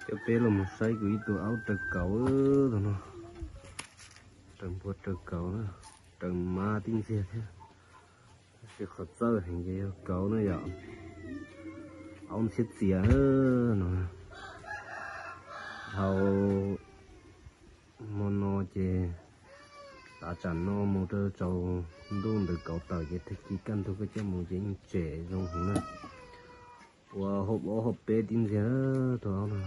Coj peb los mus saib kuv ib tug aub raws kauv no. Raws npua raws kauv na, raws mab tib ntxiag thiab. Tab sis qhov txawj heev ces yog kauv na yom. Aub ntxhiab txias no. Dhau hmo no ces tav tsam no mus rau tsaus ntuj ntawd kauv tawm ces tag kis kaj ntug koj coj mus ces yeej tsem zoo heev na. Ua hauv ob hauv peb tib ntxiag tus aub no.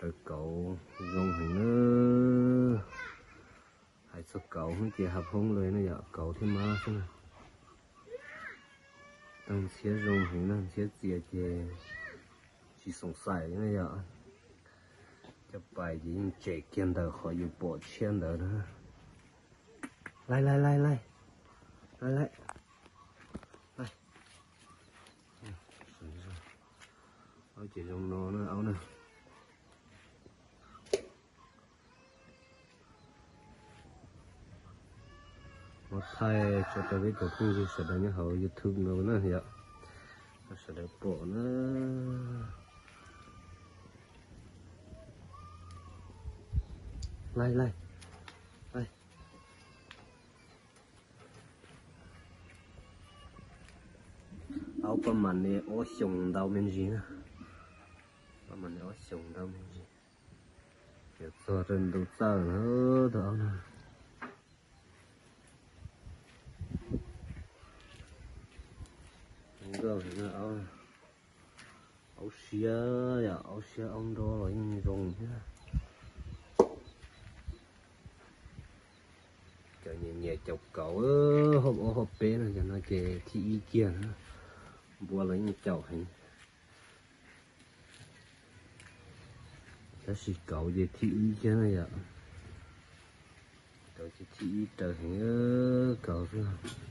Raws kauv zoo heev na. Hais txog kauv ces hav phoob lawm no yom, kauv thiab mab xwb na. Ntxhiab zoo heev na, ntxhiab txias ces tsis xoom xaim na yom. Cov pais ces yeej tsem kiag ntawm qhov yus pom tshiab ntawd na. Laij laij laij laij. Laij laij. Aub ces zoo no na aub na. Muab thaij tso rau peb cov phooj ywg sawv daws nyob hauv YouTube no na yom, sawv daws pom na. Laij laij laij. Aub pab mas ne ob xyoos ntau me ntsis na. Pab mas ne ob xyoos ntau me ntsis. Yuav txog rau ntu txawj na tus aub no. Nkauj heev na aub. Aub siab yom, aub siab aub nrog los yeej zoo thiab. Cov nyiam nyiam caum kauv hauv ob hauv peb no, cov no ces thib ib kiag na. Npua los yeej caum heev. Tab sis kauv ces thib ib kiag na yom. Kauv ces thib ib raws heev, kauv xwb.